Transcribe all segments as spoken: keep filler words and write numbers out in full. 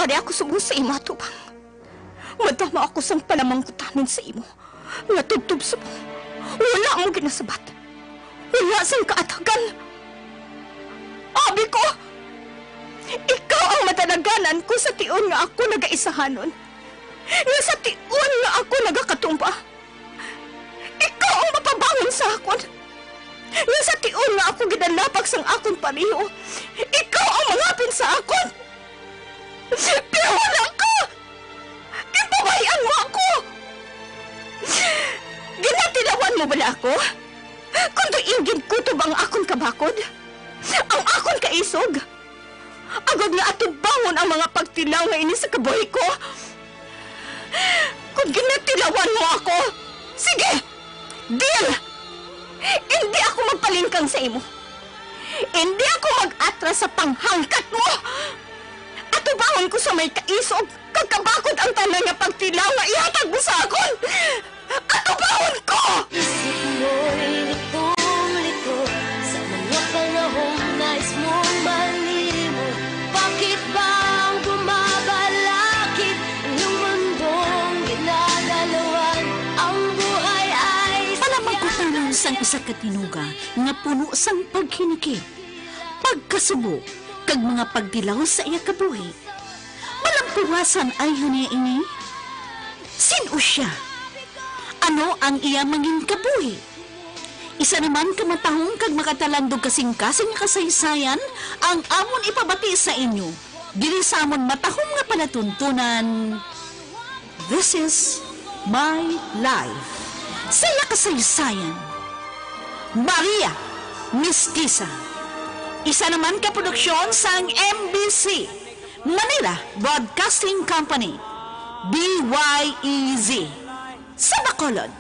Ari ako subong sa imo atubang. Madamo ako sang palamangkutanon sa imo, nga tubtob subong wala mo ginasabat. Wala sing kaatagan. Abi ko, ikaw ang madalaganan ko sa tion nga ako nagaisahanon, nga sa tion nga ako nagatumba. Ikaw ang mapabangon sa akon, nga sa tion nga ako ginalapag sang akon pareho, ikaw ang mangapin sa akon. Pero wala ka! Ginpabay-an mo ako! Ginatilawan mo bala ako? Kon diin ginkutob ang akon kabakod, ang akon kaisog, agod nga atubangon ang mga pagtilaw nga ini sa kabuhi ko? Kon ginatilawan mo ako, sige! Deal! Indi ako magpalingkang sa imo. Indi ako mag-atras sa panghangkat mo. Atubangon ko sa may kaisog kag kabakod ang tanan nga pagtilaw nga ihatag mo sa akon. Atubangon ko! Isip mo'y litong-lito sa mga panahong nais mong malimot. Bakit ba ang bumabalakid ang iyong mundong ginagalawan? Ang buhay ay Palamangkutanon sang isa ka tinuga nga puno sang paghinikit, pagkasubo, kag mga pagtilaw sa iya kabuhi. Malampuwasan ay hania ini? Sin-o sia? Ano ang iya mangin kabuhi? Isa naman ka matahong kag makatalandog kasingkasing nga kasaysayan ang amon ipabati sa inyo diri sa amon matahom nga palatuntunan. This is my life. Sa iya kasaysayan, Maria Mestiza. Isa naman ka produksyon sang M B C, Manila Broadcasting Company, B Y E Z. Sa Bacolod,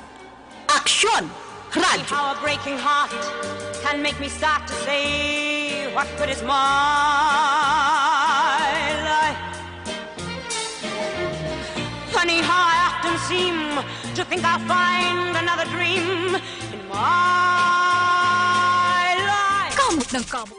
Aksyon Radyo. How a breaking heart can make me start to say, what good is my life? Funny how I often seem to think I'll find another dream in my life. Kamot ng kamot.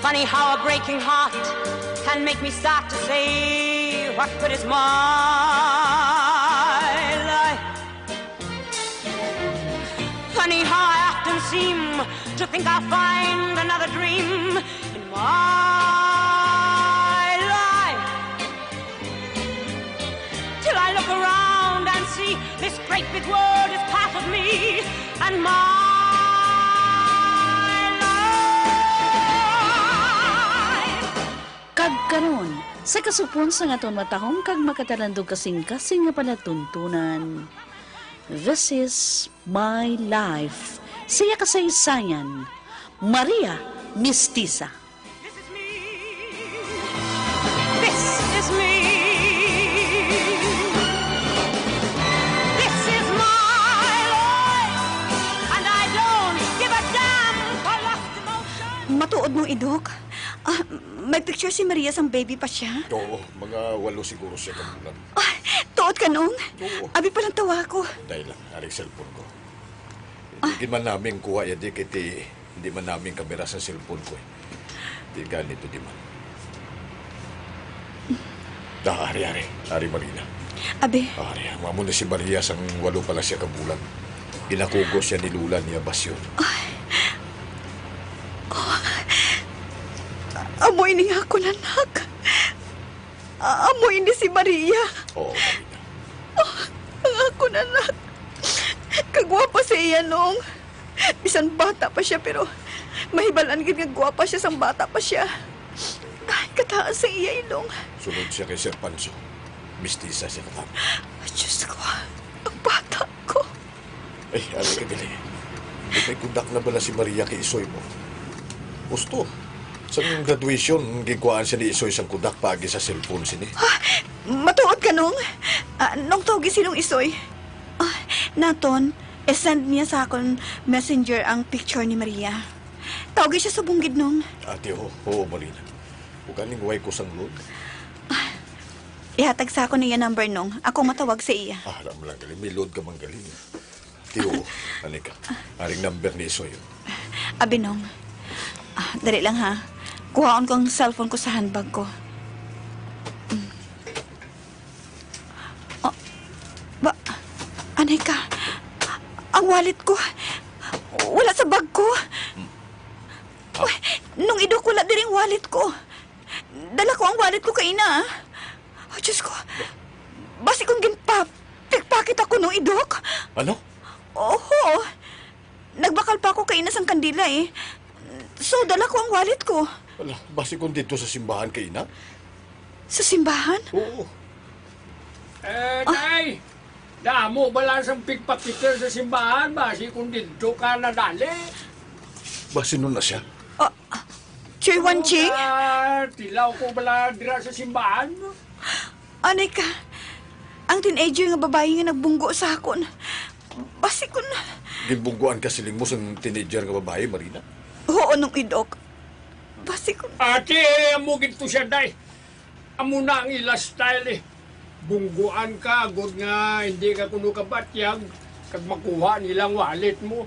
Funny how a breaking heart can make me start to say, "What good is my life?" Funny how I often seem to think I'll find another dream in my life. Till I look around and see this great big world is part of me and my life. Kag karon, sa kasupon sang aton matahom kag makatarandog kasing-kasing nga palatuntunan, This is My Life, sa iya kasaysayan, Maria Mestiza. This is me. This is me. nagpa-picture si Maria sang baby pa siya? Oo, mga walo siguro siya ka bulan. Ah, tuod ka, Nong? Oo. Abi pa lang tawa ko. Dahil lang, ari cellphone ko. Hindi man namin kuha ya di kay ti, hindi man namin kamera sa cellphone ko eh. Di ganito di man. Ah, ari, ari. Ari, Marina. Abi. Ari, ang amo na si Maria sang walo pa lang siya ka bulan. Ginakugos siya ni Lola niya basyon. Ay. Oh. Amo ini nga akon anak. Ah, amo ini si Maria. Oo, Marina. Oh, ang akon anak. Kagwapa sa iya, Nong. Bisan bata pa siya, pero mahibalaan gid nga gwapa siya sang bata pa siya. Ay, kataas sa iya ilong. Sunod siya kay Sir Pancho. Mistisa siya katama. Ay, Diyos ko. Ang bata ko. Ay, ano ka gali? May kudak na bala si Maria kay Isoy mo? Gusto. Sa graduation, gikuhaan siya ni Isoy sang kudak paagi sa cellphone sini. Ah, matuod ka, Nong? Ah, Nong, tawgi si Nong Isoy. Ah, Naton, i-send niya sa akon messenger ang picture ni Maria. Tawgi siya subong gid, Nong. Ate, oo, oo, Marina. Ug kaning way ko sang load? Ah, ihatag sa akon iya number, Nong. Ako matawag sa iya. Ah, alam mo lang, galing. May load ka mang galing. Tiyo, ani ka. Aring number ni Isoy. Abi, Nong. Ah, dali lang, ha. Kuhaon ko ang cellphone ko sa handbag ko. Mm. Oh, ba, anay ka. Ang wallet ko. Wala sa bag ko. Hmm. Ah. Uy, Nong Idok, wala diring wallet ko. Dala ko ang wallet ko kaina, ah. Oh, Diyos ko. Basi kung ginpa-, pickpocket ako, Nong Idok. Ano? Oho. Nagbakal pa ako kaina sang kandila, eh. So, dala ko ang wallet ko. Wala, basi kung dito sa simbahan kaina? Sa simbahan? Oo. Eh, Ah. Day, damo bala sang pickpocketer sa simbahan, basi kung dito ka nadali. Basi nun na siya? Ah, Choy Wanching? Ah, tilaw ko bala dira sa simbahan. Anay ka, ang teenager nga babayi nga nagbunggo sa akon. Basi kun Ginbungguan ka siling mo sang teenager nga babayi, Marina? Oo, Nong Idok. Basi kun Ate, amo gid to siya, day. Amo na ang ila style, eh. Bungguan ka, agod nga hindi ka kuno kabatyag, kag makuha nila ang wallet mo.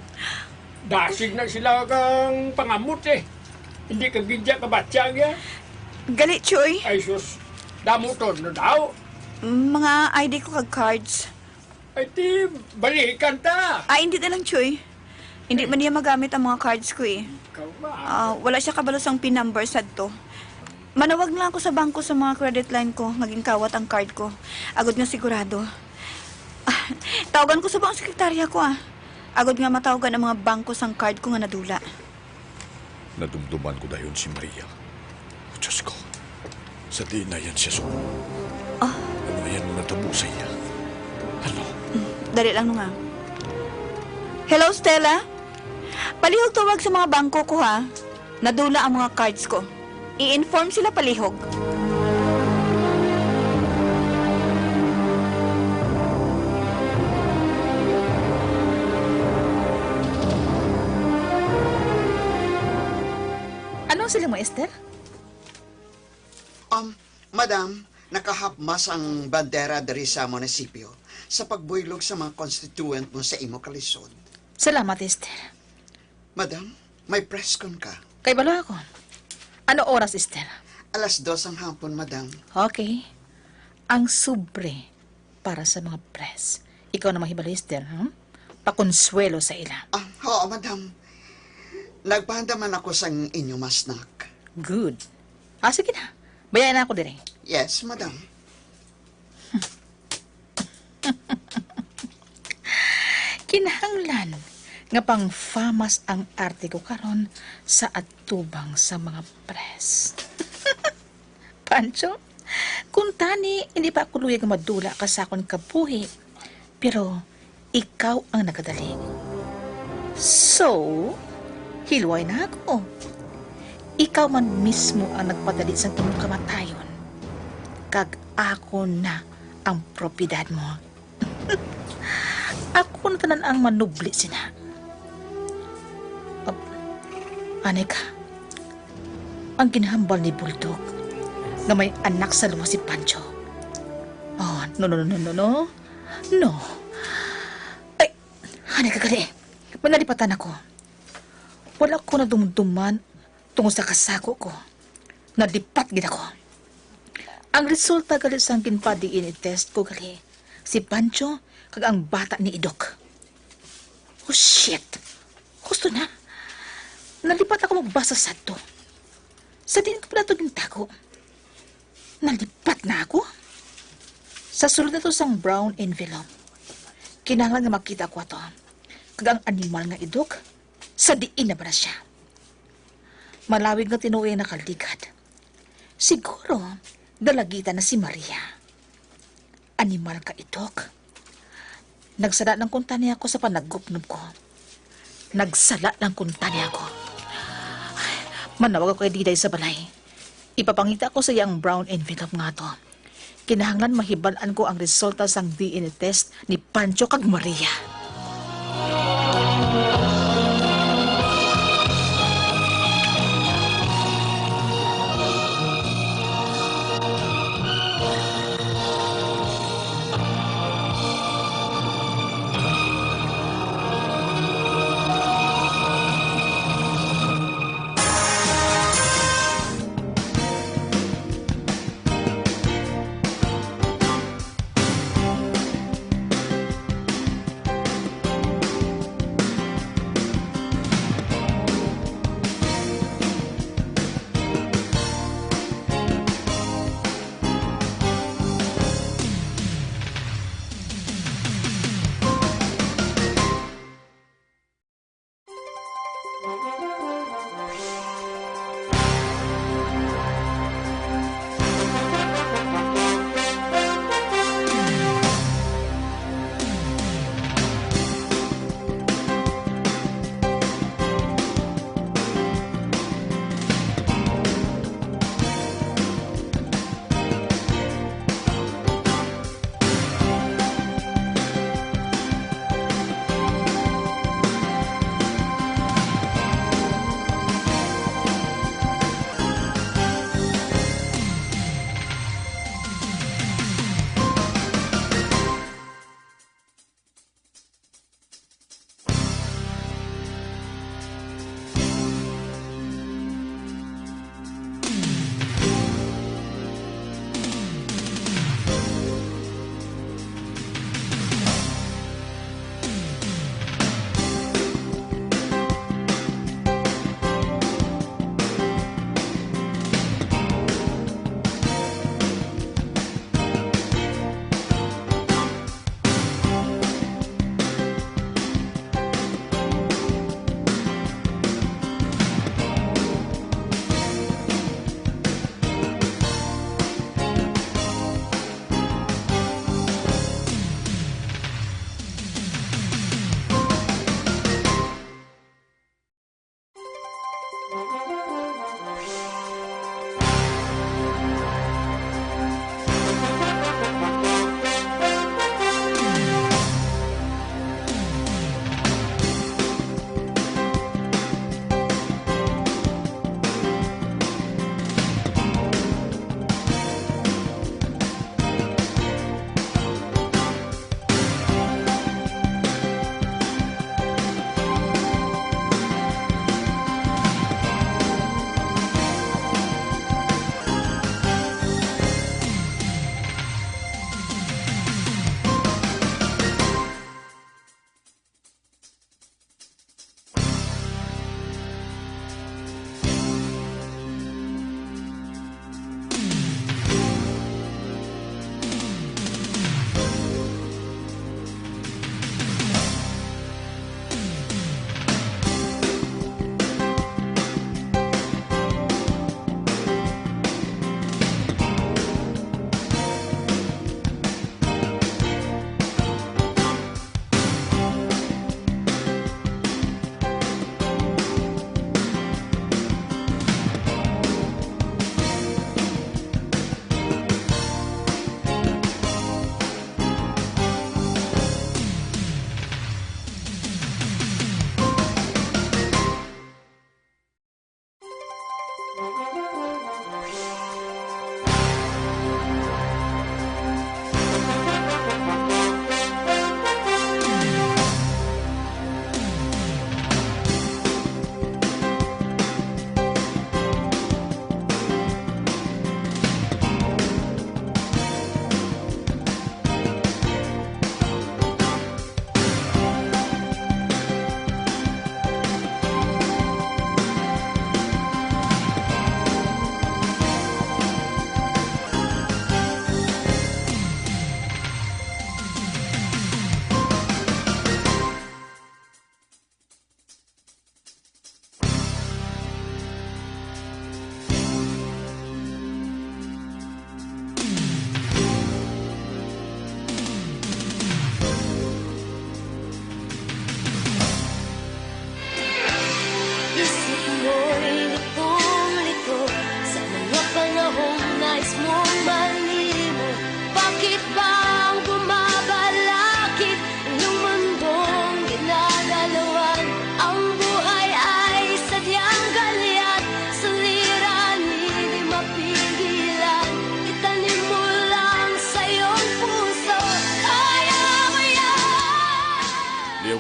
Dasig na sila kang pangamot, eh. Hindi ka gid ya kabatyag, eh. Gali, Choy. Ay, sus. Damo to, no daw? Mga I D ko kag cards. Ay, ti, balikan ta. Ah, hindi na lang, Choy. Hindi man niya magamit ang mga cards ko, eh. Ikaw ba? Ah, wala siya kabalo sang pin number sadto. Manawag na lang ako sa bangko sa mga credit line ko nga ginkawat ang card ko. Agod nga sigurado. Ah, tawagan ko subong ang sekretarya ko, ah. Agod nga matawgan ang mga bangko sang card ko nga nadula. Nadumduman ko dayon si Maria. O Diyos ko, sa diin na yan siya suko? Ah. Ano na yan ang natabo sa iya? Ano? Mm, dali lang, Nong, ah. Hello, Stella? Palihog tawag sa mga bangko ko, ha? Nadula ang mga cards ko. I-inform sila palihog. Ano sila mo, Esther? Um, madam, nakahapmas ang bandera diri sa munisipyo sa pagbuylog sa mga constituent mo sa imo kalisod. Salamat, Esther. Madam, may press con ka. Kay balo ako. Ano oras, Esther? Alas dos ang hapon, madam. Okay. Ang sobre para sa mga press. Ikaw na mahibalo, Esther, hmm? Pakonsuelo sa ila. Ah, oo, madam. Nagpahanda man ako sang inyo masnak. Good. Ah, sige na. Bayaan na ako dire. Yes, madam. Kinahanglan nga pangfamas ang arte ko karon sa atubang sa mga press. Pancho, kuntani, hindi pa ako luyag nga madula ka sa akon kabuhi, pero ikaw ang nagadali. So, hilway na ako. Ikaw man mismo ang nagpadali sang imong kamatayon, kag ako na ang propiedad mo. Ako na tanan ang manubli sina. Ab-, anay ka, ang ginhambal ni Bulldog, nga may anak sa luwas si Pancho. Oh, no, no, no, no, no, no. No. Ay, hanay ka gali. Manalipatan ako. Wala ko nadumduman tungod sa kasako ko. Nalipat gid ako. Ang resulta gali sang ginpa-D N A test ko gali, si Pancho kag ang bata ni Idok. Oh, shit! Husto na. Nalipat ako magbasa sadto. Sa diin ko pala to gintago? Nalipat na ako. Sa sulod na to sang brown envelope, kinahanglan nga makita ko ato. Kag ang animal nga Idok, sa diin na ba na siya? Malawig nga tinuoy ang nakaligad. Siguro, dalagitan na si Maria. Animal ka, Idok. Nagsala lang kuntani ako sa panagupnob ko. Nagsala lang kuntani ako. Ay, manawag ako kay Diday sa balay. Ipapangita ko sa iya ang brown envelope nga to. Kinahanglan mahibal-an ko ang resulta sang D N A test ni Pancho kag Maria.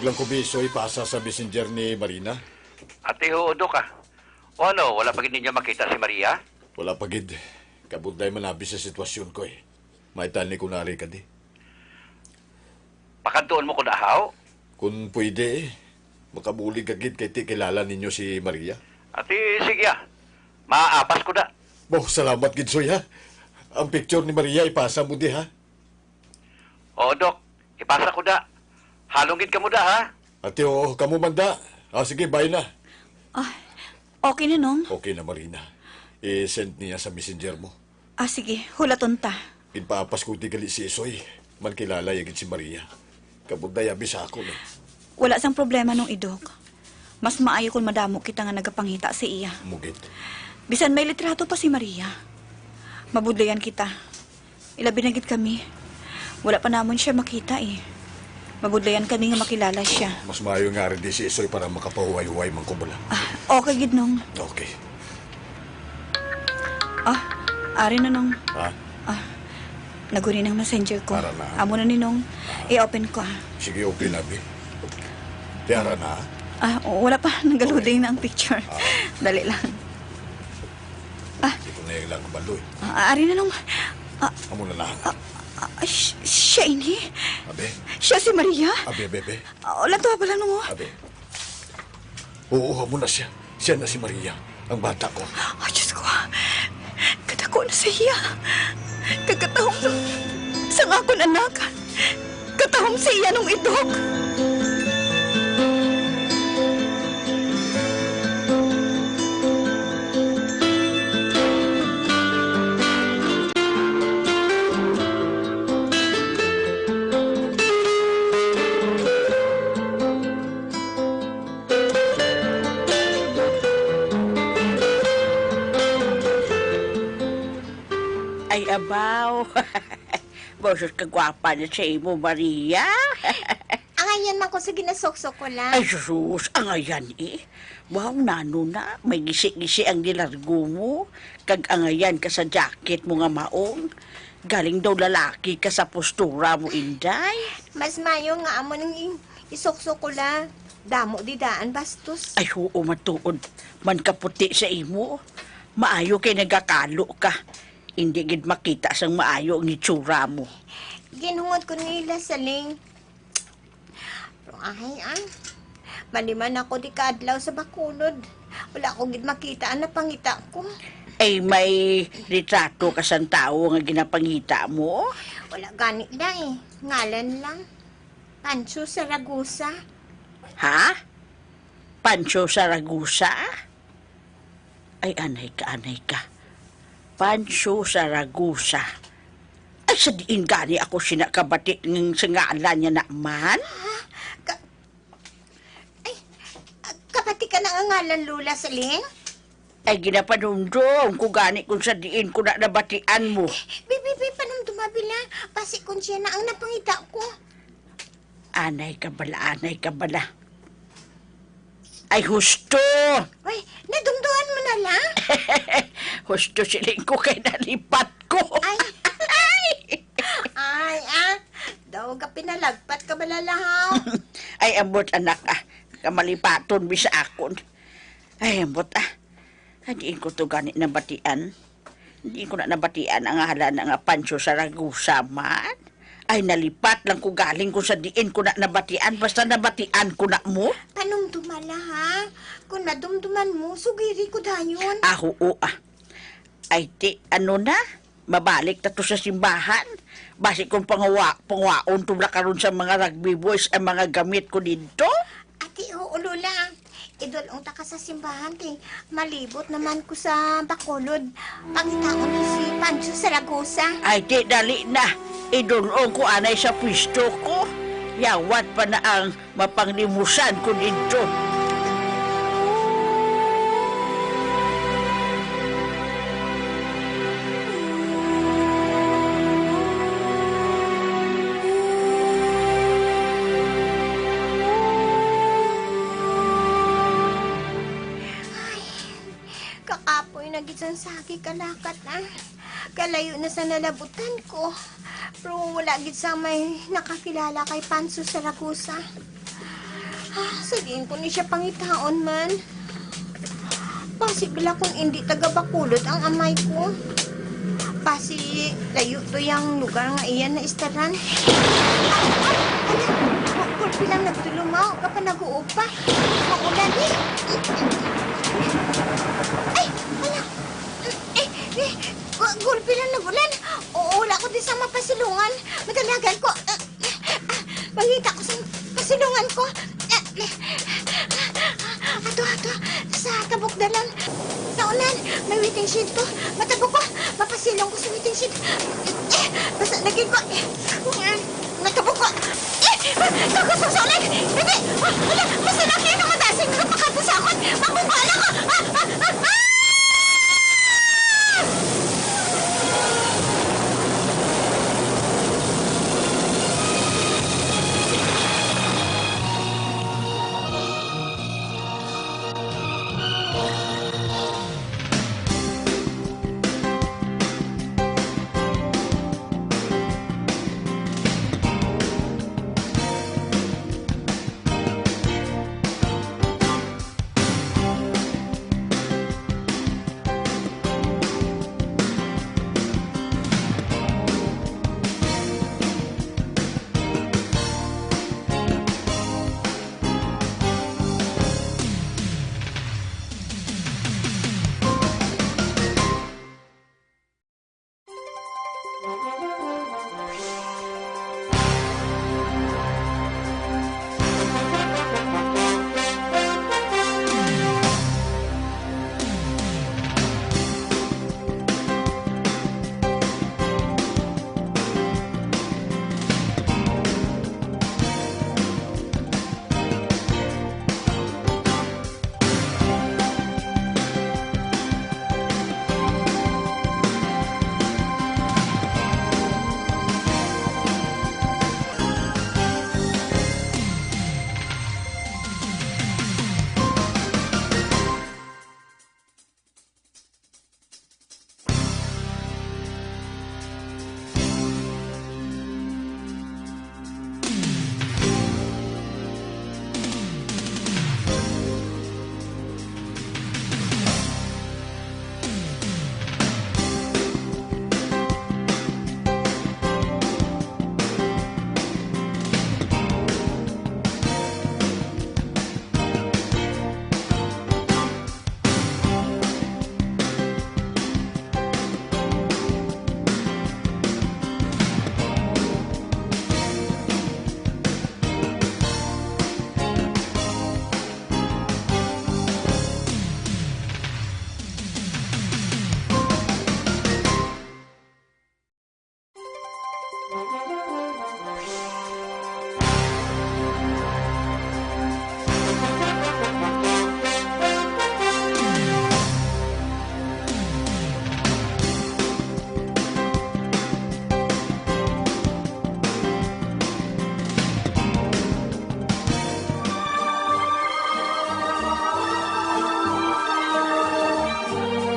Lang ko, Bisoy, pasa sa messenger ni Marina. Ati, huo, Dok, ah. O ano, wala pa gid ninyo makita si Maria? Wala pa gid. Kabudlay man abi sa sitwasyon ko, eh. May tani ko nari ka di. Pakadtuon mo ko na, haw? Kung pwede, eh. Makabulig ka gid kay ti kilala ninyo si Maria. Ati, sige, ah. Maapas ko na. Bo, salamat gid, Soy, ha? Ang picture ni Maria ipasa mo di, ha? Oo, Dok. Ipasa ko da. Halong gid kamo da, ha? Ati, oo, kamo man da. Ah, sige, bye na. Ah, okay na, Nong. Okay na, Marina. I-send niya sa messenger mo. Ah, sige. Hulaton ta. Ginpaapas ko ti gali si Isoy. Mankilala ya gid si Maria. Kabudlay abi sa akon, eh. Wala sang problema, Nong Idok. Mas maayo kon madamo kita nga nagapangita sa iya. Mugit. Bisan may litrato pa si Maria, mabudlayan kita. Ilabi na gid kami. Wala pa namon sia makita, eh. Mabudlayan kami nga makilala sia. Mas maayo nga ari di si Isoy para makapahuway-huway man ko bala. Ah, okay gid, Nong. Okay. Ah, ari na, Nong. Ha? Ah, naguni nang messenger ko. Ara na. Amo na ni, Nong. Ah. I-open ko, ah. Sige, open na, bi. Di ara na, ha? Ah, o, wala pa. Nagaluting Okay. na ang picture. Ah. Dali lang. Ah. Di ko na yung lang kabalo, eh. Ah, ari na, Nong. Ah, Amo na na. ah, ah, sh-, siya ini? Abi? Siya si Maria? Abi, abi, abi. Ah, wala to, wala, Nong, oh. Abi. Oo, amo na siya. Siya na si Maria, ang bata ko. Ay, Diyos ko. Kadako na sa iya. Kagkatahom sa, sa akon anak. Katahom sa iya, Nong Idok. Ay, abaw. Boses ka gwapa na sa imo, Maria. Angayan man ko sa ginasuksok ko lang. Ay, sus, angayan eh. Wow, nano na, may gisi-gisi ang nilargo mo. Kag angayan ka sa jacket mo nga maong. Galing daw lalaki ka sa postura mo, Inday. Mas mayo nga amo nang i-, isuksok ko la. Damo di daan bastos. Ay, oo, matuod. Man kaputi sa imo. Maayo kay nagakalo ka. Hindi gid makita sang maayo ang itsura mo. Ginhungod ko nila sa ling. Pero ay, ah. Maliman ako di kaadlaw sa Bacolod. Wala ko gid makita ang napangita ko. Ay, may litrato ka sang tawo nga ginapangita mo? Wala gani, day. Ngalan lang. Pancho Saragosa. Ha? Pancho Saragosa? Ay, anay ka, anay ka. Pancho Saragosa. Ay, sa diin gani ako sina kabati ng sa ngalan niya naman? Ha? Ka-, ay, ah, kabati ka na nga ngalan, Lola Celine? Ay, ginapanumdom ko gani kung sa diin ko na nabatian mo. Bi, bi, bi, panumduma, bila. Basi kung siya na ang napangita ko. Anay ka bala, anay ka bala. Ay, husto! Uy, nadumduan mo na lang? Husto siling ko kay nalipat ko. Ay. Ay, ah. Daw ka pinalagpat ka bala, lahaw. Ay, ambot, anak, ah. Kamalipaton mi sa akon. Ay, ambot, ah. Ay, diin ko to gani nabatian? Diin ko na nabatian ang ngalan nga Pancho Saragosa man? Ay, nalipat lang ko galing kung sa diin ko na nabatian, basta nabatian ko na mo. Panumduma la, ha? Kung nadumduman mo, sugiri ko dayon. Ah, oo, ah. Ay, ti, ano na? Mabalik ta to sa simbahan. Basi kung pangawa, pangawaon to na karon sa mga rugby boys ang mga gamit ko didto. Ati, oo, Lola. Idulong ta ka sa simbahan kay malibot naman ko sa Bacolod. Pangitaon ko si Pancho Saragosa. Ay, ti, dali na. Idulong ko anay sa pwesto ko. Yawat pa na ang mapanglimusan ko didto. Ay, kakapoy na gid sang sagi kalakat, ah. Kalayo na sa nalabutan ko. Pero wala gid sa may nakakilala kay Pancho Saragosa. Ah, sa diin ko ni siya pangitaon man? Basi bala kung indi taga Bacolod ang amay ko. Basi layo to yang lugar nga iya naistoryahan. Ah, ah, hala, gu-, gulpi lang nagtulumaw, ka pa nag-uog pa. Maulan, eh. Ay, hala. Eh, eh, gu-, gulpi lang nag-ulan. Oo, wala ko di sa mapasilungan. Madalagan ko. Ah, ah, pangita ko sa pasilungan ko. Ah, ah, ato, ato. Sa tabok dalan. Sa ulan, may waiting shed ko. Matabok ko. Mapasilong ko sa waiting shed. Eh, basa lagi ko. Eh, eh, matabok ko. Eh, ah, tago sa ulan. Hindi. Ah, ala, basta lagi na matasing. Napakanta sa akon. Magbunggo, ala ko. Ah, ah, ah, ah!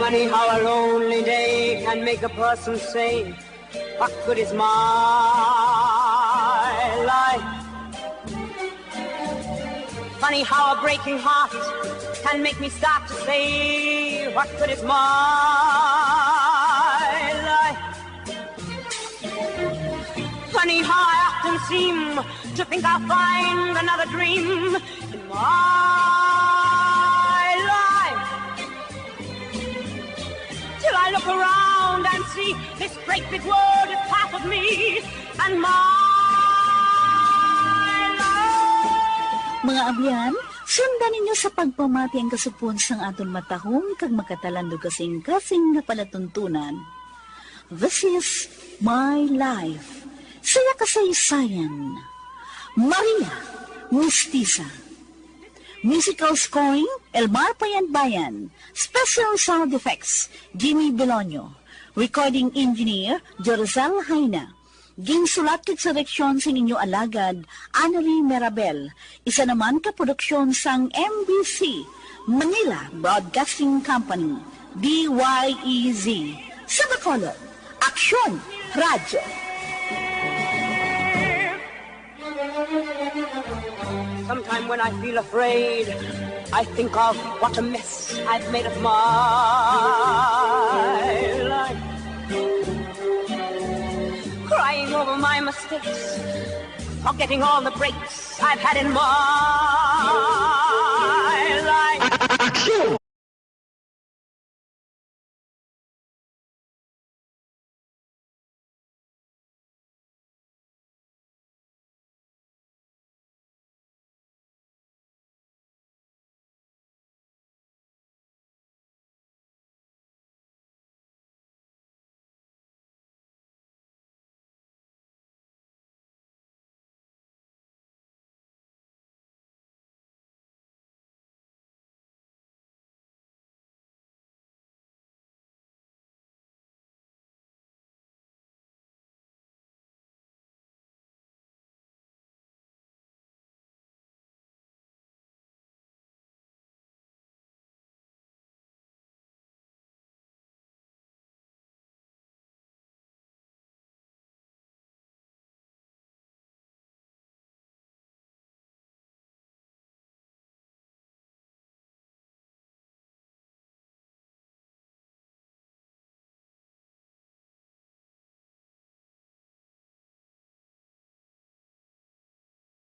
Funny how a lonely day can make a person say, "What good is my life?" Funny how a breaking heart can make me start to say, "What good is my life?" Funny how I often seem to think I'll find another dream in my life. Till I look around and see this great big world is half of me and my life. Mga abyan, sundan ninyo sa pagpamati ang kasugpon sang aton matahom kag magkatalandong kasing-kasing nga palatuntunan. This is my life. Saya kasaysayan. Maria, mistisa. Musical scoring, Elmar Payanbayan. Special sound effects, Jimmy Belonio. Recording engineer, Jorzel Jaina. Ginsulat kag direksyon sang inyo alagad, Annalie Merabel. Isa naman ka produksyon sang M B C, Manila Broadcasting Company, D Y E Z. Sa Bacolod, Aksyon Radyo. Sometimes When I feel afraid, I think of what a mess I've made of my life. Crying over my mistakes, forgetting all the breaks I've had in my life.